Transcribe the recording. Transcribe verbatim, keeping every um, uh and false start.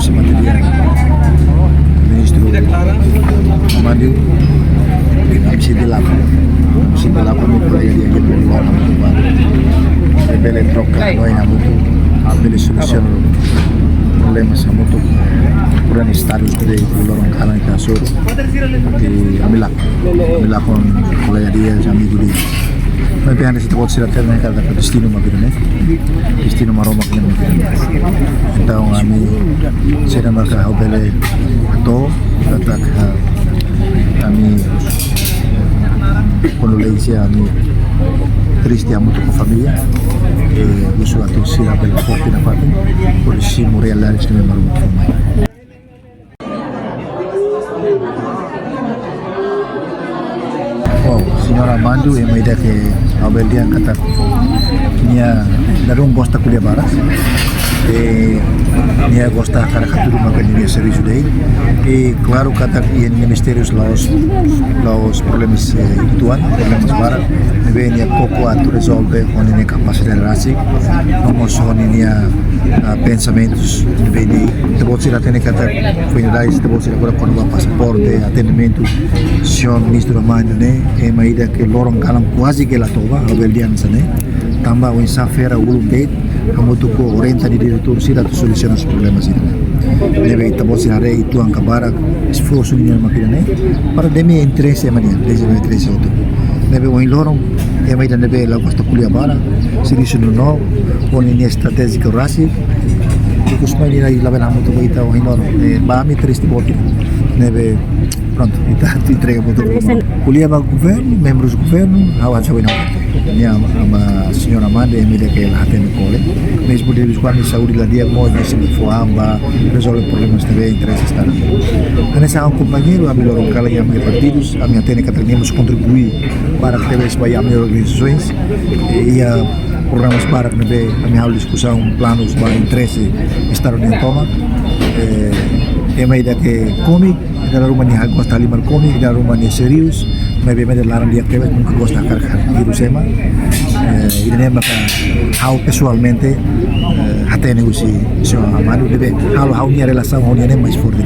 Sebagai dia Ministru Amandio, ami sei bele, ami sei bele ami kolega di'ak, ami bele, ami bele troka hanoin hamutuk, bele solusiona problema hamutuk, problema estadu de loron kalan ita hasoru. I ami la, ami la ho kolega di'ak, amigu di'ak. Maibé hanesan ita-boot sira hatene katak destinu mak ida-ne'e. Destinu Maromak nian mak ida-ne'e. Entaun ami sira maka ha'u bele hato'o katak, ah, ami kondolánsia, ami triste hamutuk ho família. Eh, husu atu sira bele forte nafatin, hodi simu realidade ne'ebé Maromak fó mai. Wow, Señór Amandio, ema ida ke ha'u bele dehan katak nia dadaun gosta ko'alia barak. Eh, nia gosta hakarak hatudu maka nia servisu de'it. I klaru katak iha nia ministériu la'ós, la'ós problemas, eh, uitoan, problemas barak. Ne'ebé nia koko atu rezolve ho nia kapasidade rasik, no mós ho nia, ah, pensamentus. Ne'ebé ita-boot sira hatene katak foin dadaun ita-boot sira agora kona-ba pasaporte, atendimentu, señór Ministru Amandio ne'e ema ida ke loron kalan kuaze ke la toba, ha'u bele dehan hanesan ne'e. Tanba oinsá feira uluk de'it, hamutuk ho orienta nia diretór sira atu solusiona problema sira-ne'e. Ne'ebé ita-boot sira haree uitoan ka barak esforsu nian mak ida-ne'e, para demi interese ema nian, demi interese hotu. Ne'ebé ohin loron, ema ida ne'ebé la gosta ko'alia barak, servisu no, no, ho nia estratéjia rasik, i kusma nia labele hamutuk ho ita ohin loron, eh, ba ami triste boot ida. Ne'ebé, prontu, ita entrega buat hotu. Ko'alia ba governu, membrus governu, ha'u hanoin. Nia, ama, señór Amandio, ema ida ke la hatene kole. Mezmu de vez em quando saúde la di'ak mós, nia sempre fó an ba rezolve problemas ne'ebé interese estadu. Hanesan kompañeiru, ami loron kalan iha ami-nia partidus, ami hatene katak nia mós kontribui barak tebes ba ami-nia organizasoens. I iha programas barak ne'ebé ami halo diskusaun, planus ba interese estadu nian tomak. Eh, ema ida ke kómiku, dala ruma nia gosta halimar kómiku, dala ruma nia serius, maibé ema ida laran di'ak tebes, nunka gosta hakarak hirus ema. Eh, ida-ne'e maka ha'u pesoalmente, eh, hatene husi señór Amandio, ne'ebé halo ha'u-nia relasaun ho nia ne'e mais forte.